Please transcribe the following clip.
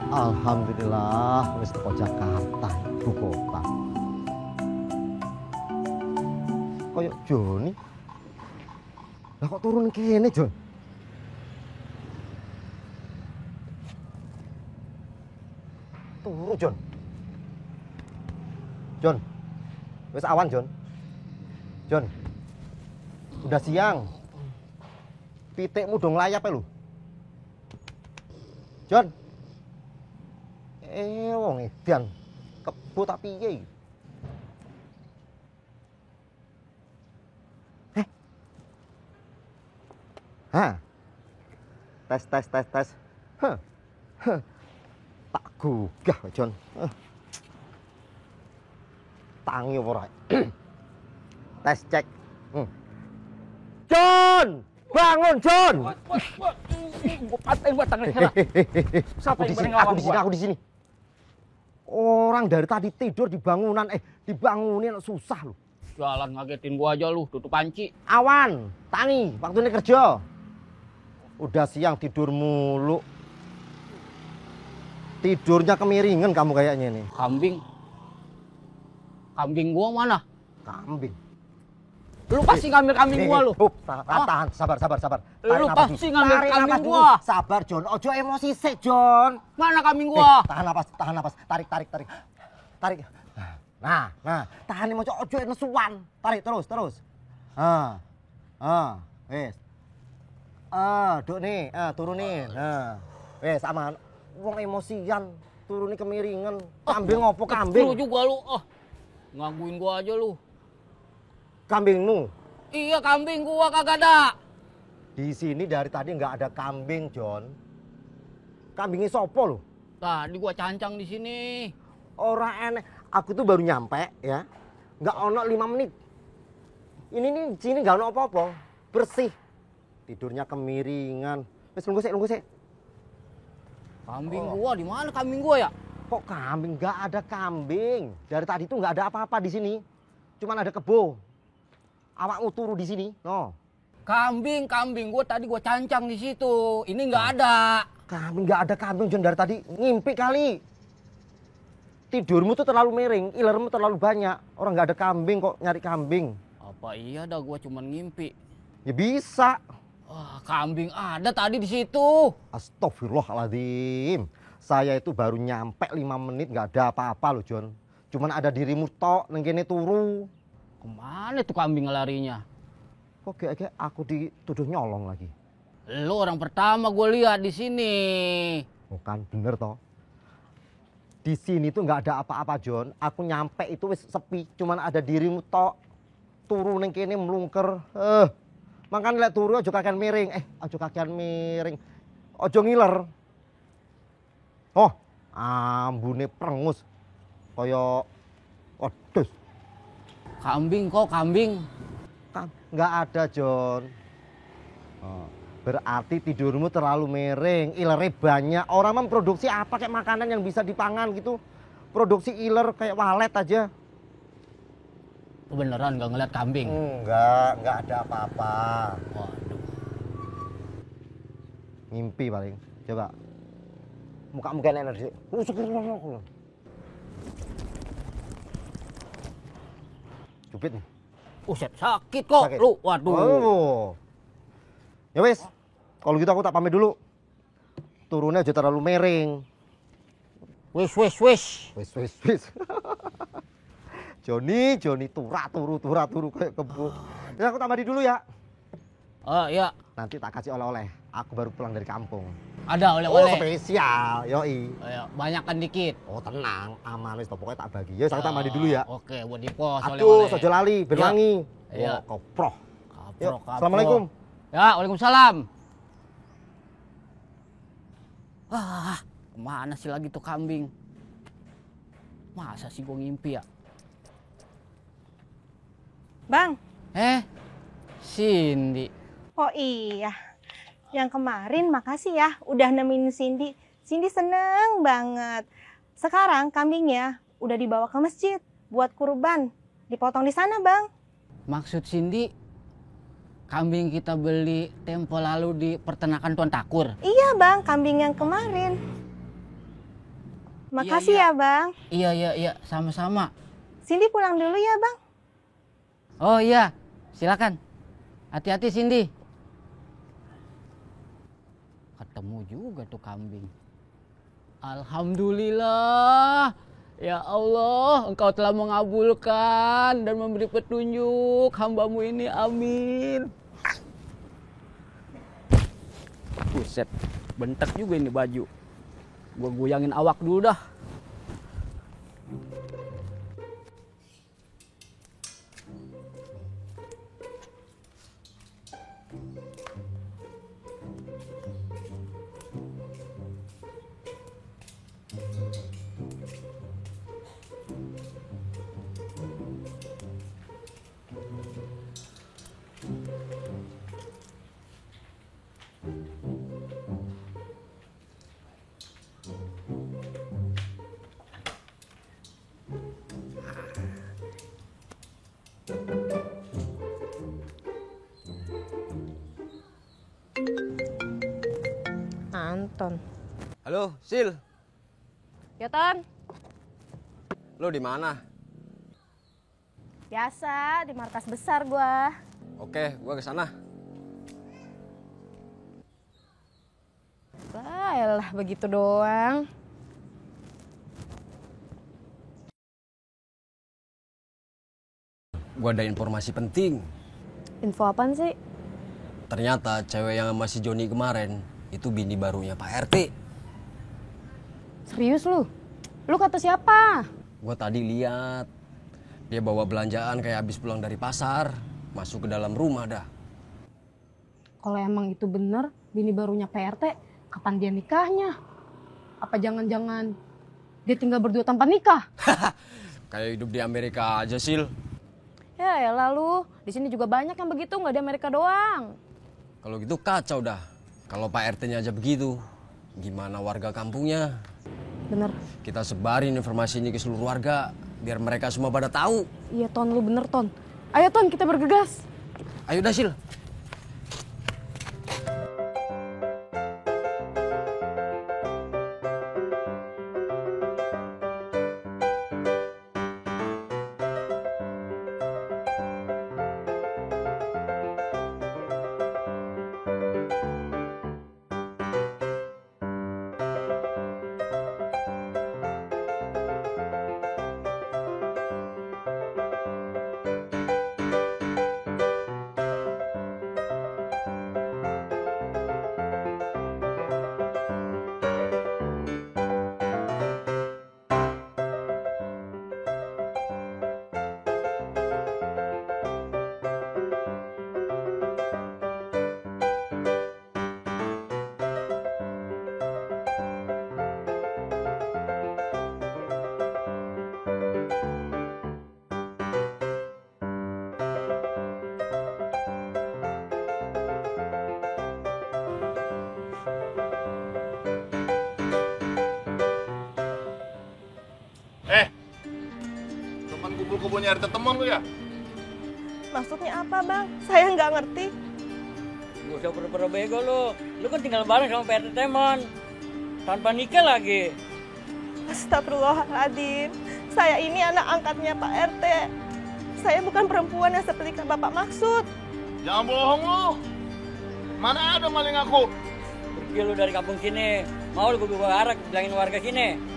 Alhamdulillah wis teko Jakarta, ibu kota. Kayak Joni. Lah kok turun kene, Jon? Turu, Jon. Jon. Wis awan, Jon. Jon. Udah siang. Pitikmu dong layap lho. Jon. Wong edan. Kebo tak piye? Tes. Tak gugah, Jon. Tangi apa ora? Tes cek. Jon! Bangun, Jon! Paten buat tangan kena. Siapa yang paling ngawang gua? Aku di sini. Orang dari tadi tidur di bangunan, dibangunin susah loh. Jalan ngagetin gua aja lu, tutup panci. Awan, tangi, waktunya kerja. Udah siang tidur mulu. Tidurnya kemiringan kamu kayaknya nih. Kambing gua mana? Kambing. Lu pasti ngambil kambing gua lu. Tahan, sabar. Lu pasti ngambil kambing gua. Sabar, Jon. Ojo emosi sik, Jon. Mana kambing gua? Tahan napas. Tarik. Nah, tahan emosi, ojo nesuan. Tarik terus. Wes. Duk nih, turunin. Wes aman. Wong emosian, turunin kemiringan. Kambing opo kambing? Lu juga lu. Ngangguin gua aja lu. Kambingmu? Iya, kambing gua kagak ada. Di sini dari tadi nggak ada kambing, Jon. Kambingnya sopo lo? Tadi gua cancang di sini. Orang enek. Aku tuh baru nyampe ya. Nggak ono 5 menit. Ini nih di sini nggak ono apa-apa. Bersih. Tidurnya kemiringan. Wes nunggu sik. Kambing gua di mana kambing gua ya? Kok kambing? Nggak ada kambing. Dari tadi tuh nggak ada apa-apa di sini. Cuman ada kebo. Awakmu turu di sini. No. Kambing gua tadi gua cancang di situ. Ini nggak ada. Kambing nggak ada kambing, Jon. Dari tadi ngimpi kali. Tidurmu tuh terlalu miring, ilermu terlalu banyak. Orang nggak ada kambing kok nyari kambing. Apa iya dah gua cuman ngimpi? Ya bisa. Wah, kambing ada tadi di situ. Astagfirullahaladzim. Saya itu baru nyampe 5 menit nggak ada apa-apa loh, Jon. Cuman ada dirimu tok neng kene turu. Kemana tuh kambing larinya? Kok kayak aku dituduh nyolong lagi? Lu orang pertama gue lihat di sini. Bukan bener toh. Di sini tuh nggak ada apa-apa, Jon. Aku nyampe itu wis sepi, cuman ada dirimu tok. Turu neng kene melungker. Makan lek turu aja kakean miring. Aja kakean miring. Aja ngiler. Oh, ambune prengus. Kaya wedhus. Kambing kok, kambing. Nggak ada, Jon. Berarti tidurmu terlalu miring, ilernya banyak. Orang memproduksi apa kayak makanan yang bisa dipangan gitu. Produksi iler kayak walet aja. Beneran nggak ngeliat kambing? Nggak ada apa-apa. Waduh. Ngimpi paling. Coba. Muka-muka kayak energi. Cupit nih. Sakit kok. Sakit. Lu, waduh. Ya wes. Kalau gitu aku tak pamit dulu. Turunnya aja terlalu miring. Wis. Wis. Joni turu kayak kebo. Ya aku tak mandi dulu ya. Iya. Nanti tak kasih oleh-oleh. Aku baru pulang dari kampung. Ada oleh-oleh. Spesial, yoi. Ayo, banyakkan dikit. Oh tenang, aman wis pokoknya tak bagi. Ya aku tak mandi dulu ya. Oke, buat di pos Aduh, oleh-oleh. sojo lali, berwangi. Iya. Koproh. Kaprok. Assalamualaikum. Ya, waalaikumsalam. Kemana sih lagi tuh kambing? Masa sih gue ngimpi ya? Bang. Cindy. Oh iya. Yang kemarin makasih ya udah nemenin Cindy. Cindy seneng banget. Sekarang kambingnya udah dibawa ke masjid buat kurban. Dipotong di sana, Bang. Maksud Cindy, kambing kita beli tempo lalu di peternakan Tuan Takur? Iya, Bang. Kambing yang kemarin. Makasih iya. ya Bang. Iya, sama-sama. Cindy pulang dulu ya Bang. Oh iya, silakan. Hati-hati Cindy. Ketemu juga tuh kambing. Alhamdulillah. Ya Allah, Engkau telah mengabulkan dan memberi petunjuk hamba-Mu ini. Amin. Buset, bentek juga ini baju. Gua goyangin awak dulu dah. Anton. Halo, Sil. Ya Ton. Lo di mana? Biasa di markas besar gua. Oke, gua ke sana. Baiklah begitu doang. Gua ada informasi penting. Info apaan sih? Ternyata cewek yang sama si Joni kemarin itu bini barunya Pak RT. Serius lu? Lu kata siapa? Gua tadi lihat dia bawa belanjaan kayak habis pulang dari pasar, masuk ke dalam rumah dah. Kalau emang itu bener bini barunya Pak RT, kapan dia nikahnya? Apa jangan-jangan dia tinggal berdua tanpa nikah? Kayak hidup di Amerika aja, Sil. Ya lalu di sini juga banyak yang begitu, nggak di Amerika doang. Kalau gitu kacau dah. Kalau Pak RT-nya aja begitu, gimana warga kampungnya? Bener. Kita sebarin informasi ini ke seluruh warga, biar mereka semua pada tahu. Iya Ton, lu bener Ton. Ayo Ton, kita bergegas. Ayo dah, Sil. Teman kumpul-kumpulnya RT teman lu ya? Maksudnya apa Bang? Saya nggak ngerti. Gak usah pura-pura bego lu. Lu kan tinggal bareng sama PRT Temon. Tanpa nikah lagi. Astagfirullahaladzim. Saya ini anak angkatnya Pak RT. Saya bukan perempuan yang seperti Bapak maksud. Jangan bohong lu. Mana ada maling aku? Pergi lu dari kampung sini. Mau lu gue arak bilangin warga sini.